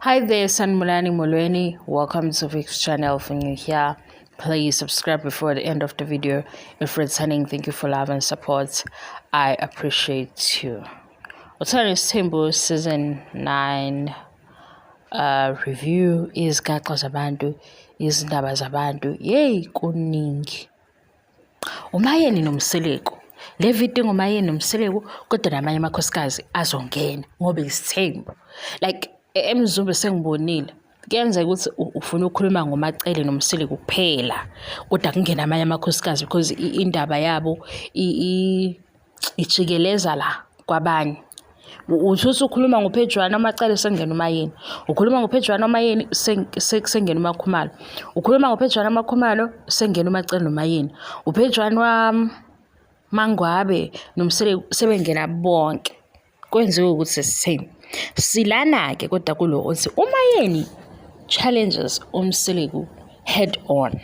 Hi there, Sanibonani Molweni. Welcome to Vic's channel. If you're new here, please subscribe before the end of the video. If returning, thank you for love and support. I appreciate you. Uthando Nesithembu season 9 review, izigaxa zabantu, izindaba zabantu, yey kuningi. UMayeni noMseleku. Le video ngoMayeni noMseleku, kodwa namanye amakhosikazi azongena ngoba isithembu. Like eMzumbe sengibonile. Kuyenzeka ukuthi ufuna ukukhuluma ngoMaCele noMseleku kuphela, kodwa kungena amanye amakhosikazi because indaba yabo ijikeleza la kwabanye. Uthi usukhuluma ngoPhejwana uMaCele, sengena uMayeni. Ukhuluma ngoPhejwana uMayeni, sengena uMaKhumalo. Ukhuluma ngoPhejwana uMaKhumalo, sengena uMaCele noMayeni. UPhejwana waMaNgwabe noMseleku sebengena bonke. Kwenziwe ukuthi same. Silana-ke kodwa kulo othi uMayeni challenges uMseleku head on.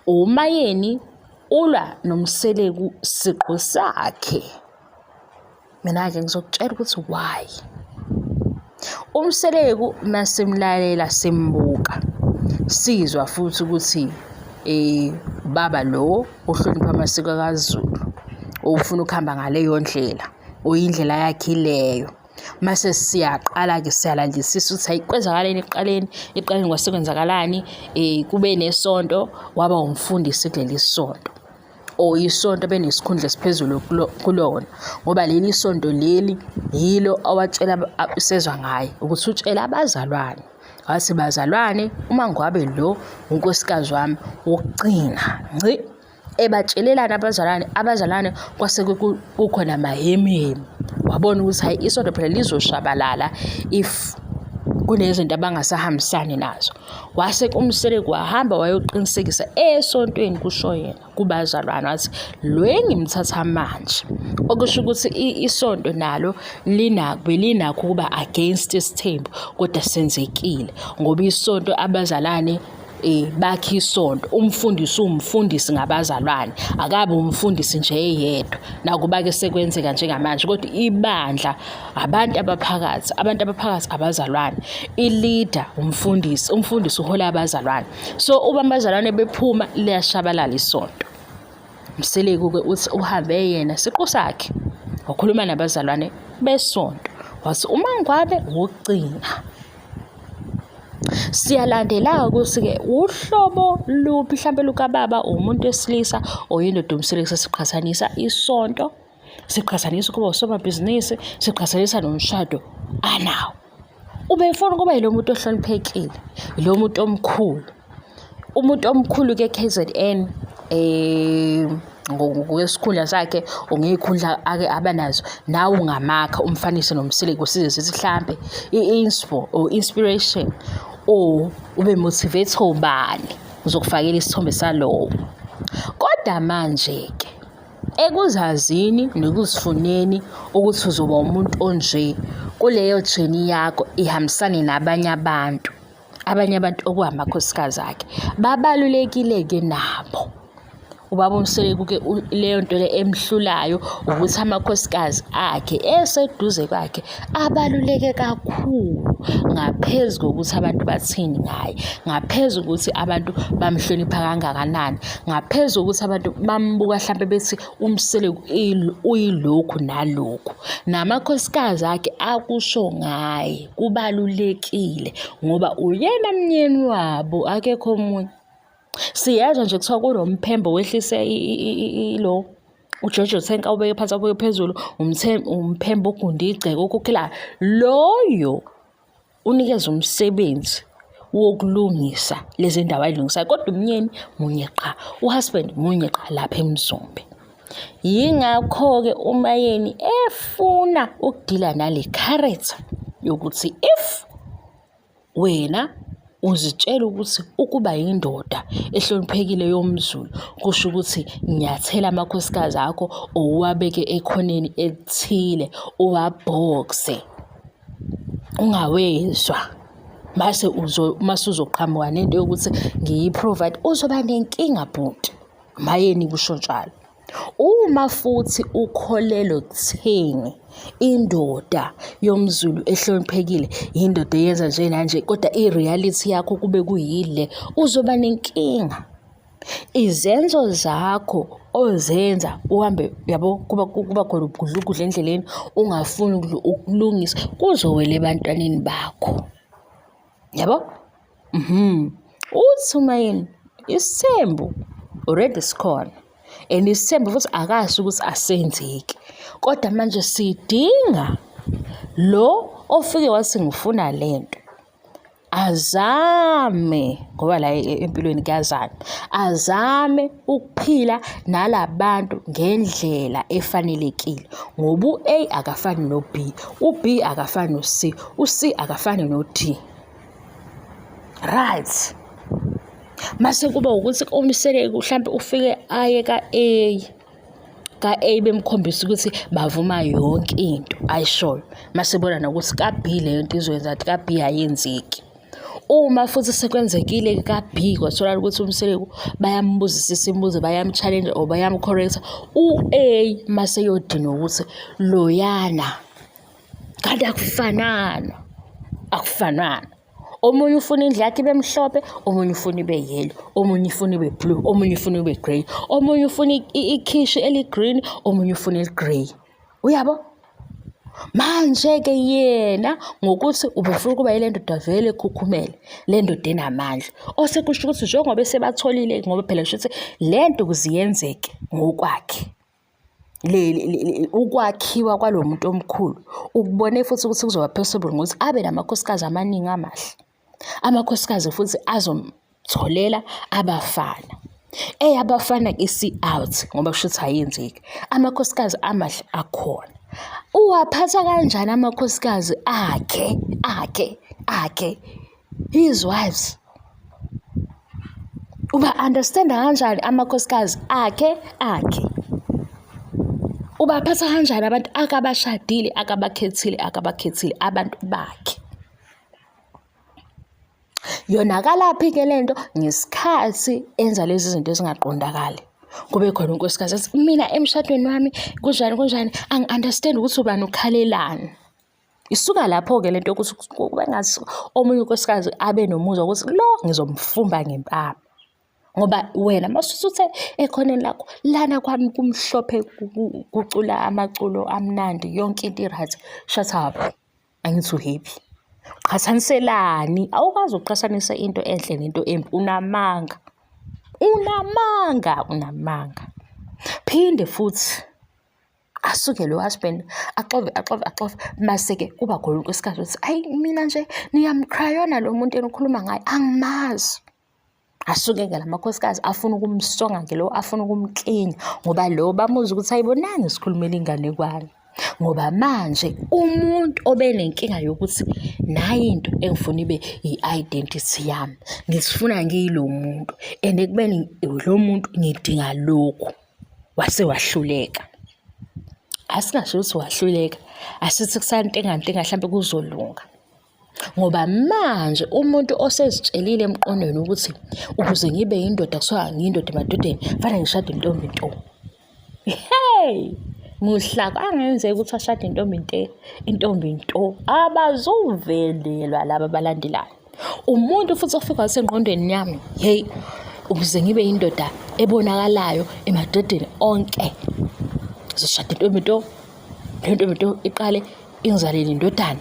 UMayeni ulwa noMseleku siqu sakhe. Mina-ke ngizokutshela ukuthi why. UMseleku masimlalela simbuka, sizwa futhi ukuthi baba lo ohlonipha amasiko kaZulu, ofuna ukuhamba ngaleyo ndlela, oyindlela yakhe ileyo. Mase siyaqala-ke siyalandisisa ukuthi hayi, kwenzakaleni ekuqaleni, ekuqaleni kwase kwenzakalani, kube nesonto, waba umfundisi kuleli sonto. Or isonto benesikhundla esiphezulu kulona, ngoba leli sonto leli yilo awatshela, sezwa ngaye ukuthi utshela abazalwane, wathi bazalwane, uMaNgwabe lo unkosikazi wami wokugcina ngci. Ebatshelelana abazalwane, abazalwane kwase kukhona amahemuhemu, wabona ukuthi hhayi, isonto phela lizoshabalala if kunezinto abangasahambisani nazo. Wase uMseleku wahamba wayoqinisekisa esontweni, kusho yena kubazalwane, wathi lo engimthatha manje, okusho ukuthi isonto nalo belinakho ukuba against isithembu, kodwa senzekile ngoba isonto abazalwane bakhe isonto, umfundisi uwumfundisi ngabazalwane, akabe umfundisi nje eyedwa. Nakuba-ke sekwenzeka njengamanje, kodwa ibandla abantu abaphakathi, abantu abaphakathi abazalwane, i-leader umfundisi, umfundisi uhola abazalwane. So uma abazalwane bephuma liyashabalala isonto. Mseleku-ke uthi uhambe yena siqu sakhe wakhuluma nabazalwane besonto, wathi uMaNgwabe wokugcina. Siyalandela ukuthi-ke uhlobo luphi mhlampe lukababa, umuntu wesilisa or indoda uMseleku, sesiqhathanisa isonto, siqhathanisa ukuba usomabhizinisi, siqhathanisa nomshado anawo. Ubefuna ukuba yilo muntu ohloniphekile, yilo muntu omkhulu. Umuntu omkhulu-ke KZN ngokwesikhundla sakhe or ngey'khundla ake abanazo, nawe ungamakha umfanise noMseleku, size sithi hlampe i-inspo or inspiration or ube motivate ubani, ngizokufakela isithombe salowo. Kodwa manje-ke ekuzazini nekuzifuneni ukuthi uzoba umuntu onje, kuleyo journey yakho ihambisane nabanye abantu, abanye abantu okuwamakhosikazi akhe, babalulekile-ke nabo. Ubaba uMseleku-ke leyo nto le emhlulayo ukuthi amakhosikazi akhe eseduze kwakhe abaluleke kakhulu ngaphezu kokuthi abantu bathini ngaye, ngaphezu kokuthi abantu bamhlonipha kangakanani, ngaphezu kokuthi abantu bambuka hlampe bethi uMseleku uyilokhu nalokhu. Namakhosikazi akhe akusho ngaye kubalulekile ngoba uyena myeni wabo, akekho omunye. Siyezwa nje kuthiwa kunomphembo wehlise ilo uJojo Tank awubeke phansi awubeke phezulu, umphembo ogunda igceke okhokhelayo. Loyo unikeza umsebenzi wokulungisa lezi ndawo ayilungisayo, kodwa umnyeni munye qha, uhusband munye qha lapha eMzumbe. Yingakho-ke uMayeni efuna ukudila nale character yokuthi if wena uzitshela ukuthi ukuba yindoda ehloniphekile yomZulu kusho ukuthi nyathela amakhosikazi akho uwabeke ekhoneni elithile, uwabhokse ungawezwa, mase mase uzoqhamuka nento yokuthi ngiyi-provide, uzoba nenkinga bhuti. Mayeni kusho njalo. Uma futhi ukholelwa ekutheni indoda yomZulu ehloniphekile yindoda eyenza nje nanje kodwa i-reality yakho kube kuyile, uzoba nenkinga. Izenzo zakho ozenza uhambe yabo kuba khona ubugudlugudlu endleleni ungafuni ukulungisa kuzowela ebantwaneni bakho. Yabo? Uthi uMayeni isithembu already sikhona and isithembu futhi akasho ukuthi asenzeki kodwa manje sidinga lo ofike wathi ngifuna lento azame ngoba la empilweni kuyazana azame ukuphila nalabantu ngendlela efanelekile ngoba u-A akafani no-B, u-B akafani no-C, u-C akafani no-D. Right. Mase kuba ukuthi uMseleku mhlampe ufike aye ka-A, ka-A bemkhombisa ukuthi bavuma yonke into ayishoyo. Mase ebona nokuthi ka-B leyo nto izoyenza ka-B ayenzeki. Uma futhi sekwenzekile ka-B kwatholakala ukuthi uMseleku bayambuzisisa imibuzo bayam-challenge or bayam-correct-a, u-A mase eyodinwa ukuthi loyana kanti akufanani, akufanani. Omunye ufuna indlu yakhe ibe mhlophe, omunye ufuna ibe yellow, omunye ufuna ibe blue, omunye ufuna ibe grey, omunye ufuna ikhishi eli-green, omunye ufuna eli-grey. Uyabo? Manje-ke yena ngokuthi ubefuna ukuba yile ndoda vele ekhukhumele, le ndoda enamandla. Osekusho ukuthi njengoba esebatholile ngoba phela kusho ukuthi le nto ukuze yenzeke ngokwakhe. Ukwakhiwa kwalo muntu omkhulu ukubone futhi ukuthi kuzoba possible ngokuthi abe namakhosikazi amaningi amahle. Amakhosikazi futhi azomtholela abafana. Eyabafana isi-out ngoba kushuthi ayenzeki. Amakhosikazi amahle akhona. Uwaphatha kanjani amakhosikazi akhe, akhe, akhe? His wives. Uba-understand-a kanjani amakhosikazi akhe, akhe? Ubaphatha kanjani abantu akabashadile, akabakhethile, akabakhethile abantu bakhe? Yonakalaphi-ke le nto? Ngesikhathi enza lezi zinto ezingaqondakali. Kube khona unkosikazi athi, mina emshadweni wami kunjani kunjani, angi-understand ukuthi ubani ukhalelani. Isuka lapho-ke le nto yokuthi kube ngathi omunye unkosikazi abe nomuzwa wokuthi lo ngizomfumba ngempama. Ngoba wena uma usuthe ekhoneni lakho lana kwami kumhlophe kucula amaculo amnandi yonke into i-right, shut up. Angithi u-happy. Qhathaniselani? Awukwazi ukuqhathanisa into enhle nento embi, unamanga. Unamanga, unamanga. Phinde futhi asuke lo husband axove axove axove mase-ke kuba khona unkosikazi ukuthi ayi mina nje niyamcrayona lo muntu enikhuluma ngaye angimazi. Asuke-ke la makhosikazi afuna ukumsonga-ke lo afuna ukumklinya ngoba lo bamuzwa ukuthi ayibonanga sikhulumela inganekwane. Ngoba manje umuntu obenenkinga yokuthi nayi into engifuna ibe i-identity yami, ngizifuna ngiyilo muntu and ekubeni lo muntu ngidinga lokhu. Wase wahluleka. Asingasho ukuthi wahluleka, asithi kusantengantenga hlampe kuzolunga. Ngoba manje umuntu osezitshelile emqondweni ukuthi ukuze ngibe yindoda kuthiwa ngiyindoda emadodeni kufanele ngishade intombi nto. Hey! Muhla kwangenzeka ukuthi ashade intombi nte, intombi nto. Abazuvelelwa laba abalandelayo. Umuntu futhi ofika wasengqondweni yami, hey, ukuze ngibe yindoda ebonakalayo emadodeni onke. Ngizoshada intombi nto, le ntombi nto iqale ingizalele indodana.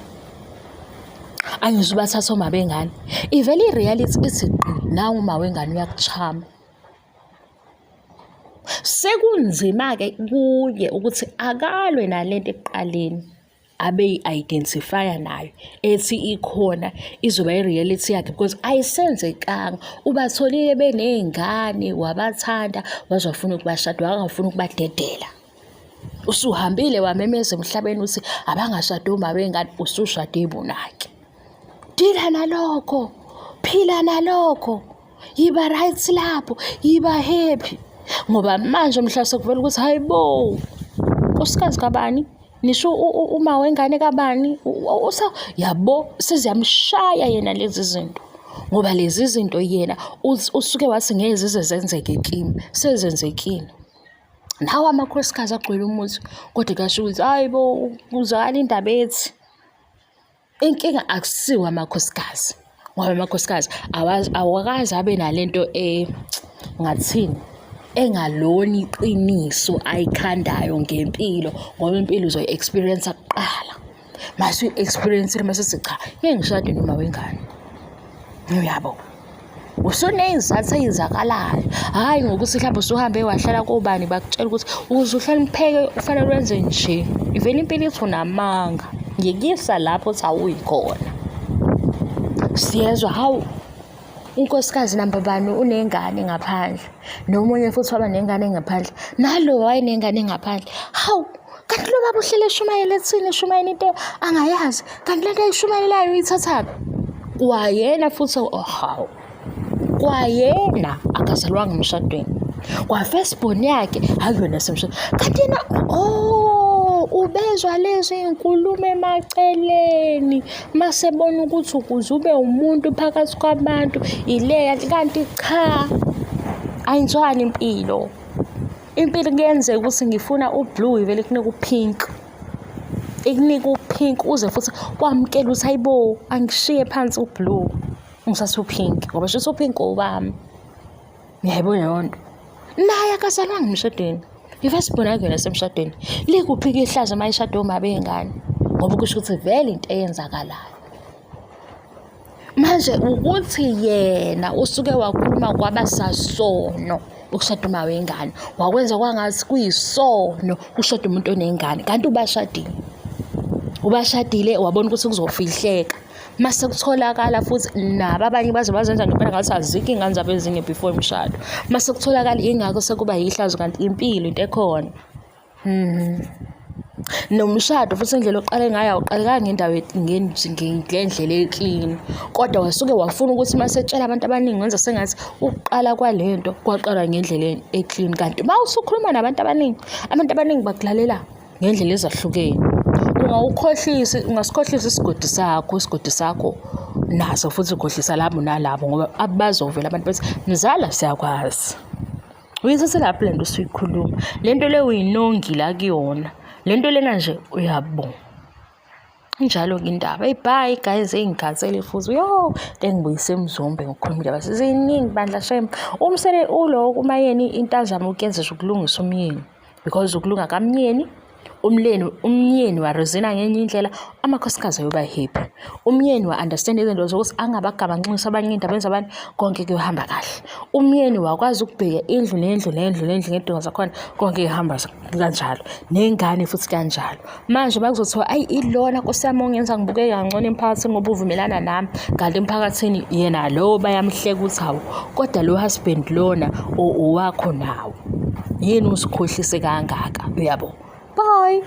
Angizubathatha oma bengane. Ivele i-reality ithi gqi nawu uma wengane uyakuchama. Sekunzima-ke kuye ukuthi akalwe nalento ekuqaleni abeyi-identify-a nayo ethi ikhona izoba i-reality yakhe because ayisenzekanga. Ubatholile beney'ngane wabathanda waze wafuna ukubashada wangafuna ukubadedela. Usuhambile wamemeza emhlabeni uthi abangashadi oma bengane usushade bona-ke. Dila nalokho, phila nalokho, yiba right lapho, yiba happy. Ngoba manje mhla sekuvela ukuthi hayi bo, nkosikazi kabani nisho uma wengane kabani yabo seziyamshaya yena lezi zinto ngoba lezi zinto yena usuke wathi ngeke zize zenzeke kimi sezenzekile. Nawo amakhosikazi agcwele umuzi kodwa kuyasho ukuthi hayi bo kuzwakala indaba ethi inkinga akusiwo amakhosikazi ngoba amakhosikazi awakaze abe nalento ngathini engalona iqiniso ayikhandayo ngempilo ngoba impilo uzoyi-experience kuqala mase uyi-experience-ile mase uthi cha ngeke ngishade noma wengane uyabo. Usuney'zathu ey'zakalayo, hhayi ngokuthi mhlawumbe usuhambe wahlala kobani bakutshela ukuthi ukuze uhlonipheke kufanele wenze nje. Ivele impilo ithi unamanga, ngikuyisa lapho othi awuyi khona. Siyezwa hawu unkosikazi namba bani unengane ngaphandle, nomunye futhi waba nengane ngaphandle, nalo wayenengane ngaphandle. Hawu kanti lo baba uhlele eshumayela ethini eshumayela into angayazi kanti lento ayishumayelayo uyithathaphi kwayena futhi oh, hawu kwayena akazalwanga emshadweni kwa-firstborn yakhe akuyona semshadweni kanti yena oh ubezwa lezi iy'nkulumo emaceleni masebona ukuthi ukuze ube umuntu phakathi kwabantu ileya kanti cha ayinzwani impilo. Impilo kuyenzeka ukuthi ngifuna u-blue ivele ikunike u-pink. Ikunike u-pink uze futhi wamukele ukuthi hayi bo angishiye phansi u-blue ngithathe u-pink ngoba shuthi u-pink owami. Uyayibona leyo nto? Naye akazalwanga emshadweni. I-first born akuyona esemshadweni. Likuphi-ke ihlazo uma eshade oma beyingane? Ngoba kusho ukuthi vele into eyenzakalayo. Manje ukuthi yena usuke wakhuluma kwaba sasono ukushada uma wengane, wakwenza kwangathi kuyisono ukushada umuntu onengane kanti ubashadile. Ubashadile wabona ukuthi kuzofihleka. Mase kutholakala futhi nabo abanye baze bazenza ngempela ngathi azikho iy'ngane zabo ezinye before imishado. Mase kutholakala ingakho sekuba yihlazo kanti impilo into ekhona. Nomshado futhi indlela oqale ngayo awuqalekanga ngendawo ngendlela e-clean, kodwa wasuke wafuna ukuthi uma esetshela abantu abaningi wenza sengathi ukuqala kwale nto kwaqala ngendlela e-clean. Kanti uma usukhuluma nabantu abaningi, abantu abaningi bakulalela ngendlela ezahlukene. Ungawukhohlisi, ungasikhohlisa isigodi sakho, isigodi sakho naso futhi ukhohlisa labo nalabo ngoba bazovela abantu bethi mzala siyakwazi. Uyithathe laphi le nto usuyikhuluma? Le nto le uyinongi la kuyona. Le nto lena nje uyabo. Injalo-ke indaba. Eyi bye guys, eyi ngikhathele futhi. Yo, le ngibuyise emzombe ngokukhuluma indaba. Ziningi bandla shame. Umsele ulo kumayeni into azama ukuyenza nje ukulungisa umyeni. Because ukulunga kamyeni umleni umyeni warezina ngenye indlela amakhosikazi ayoba happy umyeni wa-understand izinto zokuthi angabagabanxisi abanye iy'ndaba zabantu konke kuyohamba kahle umyeni wakwazi ukubheka indlu nendlu nendlu nendlu ngedingo zakhona konke kuhamba kanjalo nengane futhi kanjalo manje bakuzothiwa ayi ilona nkosi yami ongenza ngibukeke kangcono emphakathini ngoba uvumelana nami kanti emphakathini yena lowo bayamhleka ukuthi hawu kodwa lo husband lona owakho nawo yini uzikhohlise kangaka uyabo bye.